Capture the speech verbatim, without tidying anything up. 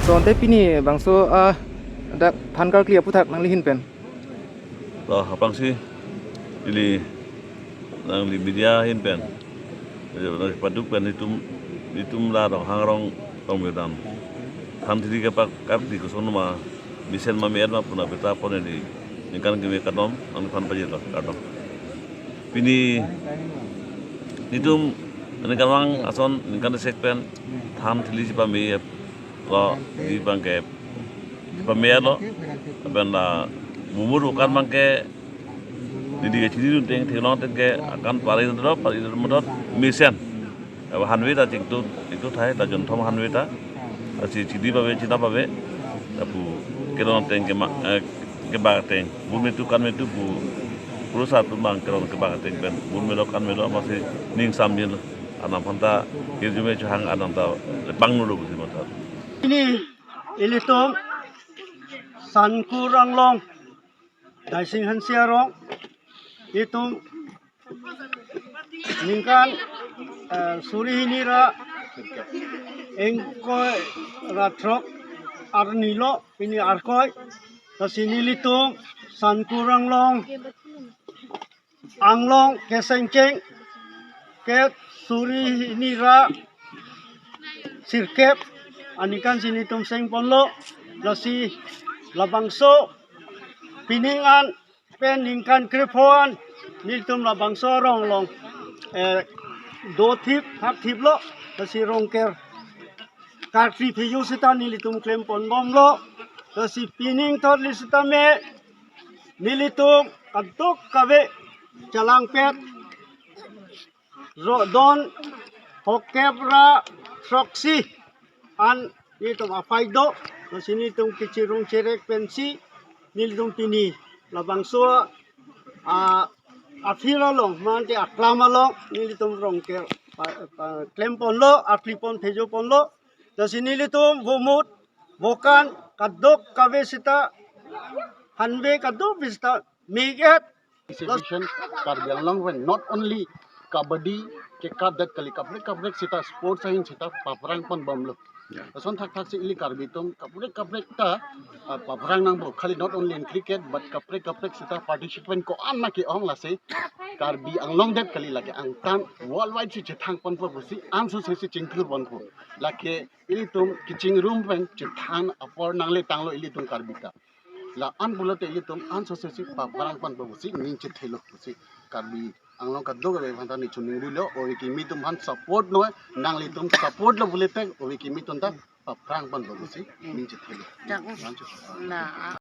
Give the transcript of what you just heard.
Tangte pini bangso, ah, dak than karkli aphuthak nangli ahin pen. To, aphrangsi ili nangli media ahin pen, nangli paduk pen itum, itum la Ronghang arong tong medan than thili kepak karkli koson ma, mesen ma me-et ma pu abirta pon ili ningkan keme kardom nangphan pajirlo, kardom. Pini nelitum ningkan vang ason ningkan sek pen than thili si pame lo, di abangke pame lo, lapen la bumur bukan abangke neli kachini dun ateng theklong ateng ke akan pari dun lo, pari dun modot mesen. Aba hanve ta chingtut, chingtut hai ta jonthom hanve ta. Lasi chidi pave, china pave. Lapu kelong ateng kema, eh, kebak ateng. Bun me tu kan me tu pu, purusar atum abang kelong kebak ateng pen bun melo kan melo amatsi ning samjin lo. Anam aphanta hirjume chohang, anam ta pangno lo pusi matha. Pini ilitum Sankur Anglong, Daising Hanse arong, itum ningkan, eh, suri hini ra ingkoi ra throk arni lo, pini Arkoi. Lasi nelitum Sankur Anglong, Anglong kesengcheng ke suri hini ra sirkep aningkan si nelitum seng ponlo. Lasi labangso pining an pen ningkan krepho an nelitum labangso arong along, eh, dothip thakthip lo. Lasi Rongker karkli phejo seta nelitum klem pon bomlo. Lasi pining thotli seta me nelitum kadokave chelangpet ro don phongkep ra throksi an nelitum aphai do. Lasi nelitum kachirung cherek pensi nelitum pini labangso, ah, a-field along, mate aklam along nelitum Rongker pa, pa, klem ponlo, akli pon phejo ponlo. Lasi nelitum vomut vokan kadokave seta, hanve kadokave seta me-et. Exhibition Karbi Anglong pen not only kabaddi kekat det kali, kaprek kaprek seta sports ahin seta paphrang pon bomlo. Ya. Lason thakthak si ili Karbi atum kaprek kaprek ta, ah, paphrang nangpo. Khali not only in cricket but kaprek kaprek seta participant ko-an ma ke-ong, lasi Karbi Anglong det kali, lake angtan worldwide si chethang ponpo pusi ansose si chingthur ponpo. Lake ilitum kachingrum pen chethan apor nangle tanglo ilitum Karbi ta. La-an pulote ilitum ansose si paphrang ponpo pusi ning chethelo pusi Karbi Anglong kadokave aphanta neli choningri lo. Ove kimi atum aphan support noi, nanglitum support lo pulote ove kimi atum ta paphrang ponpo pusi ning chethelo. Dak na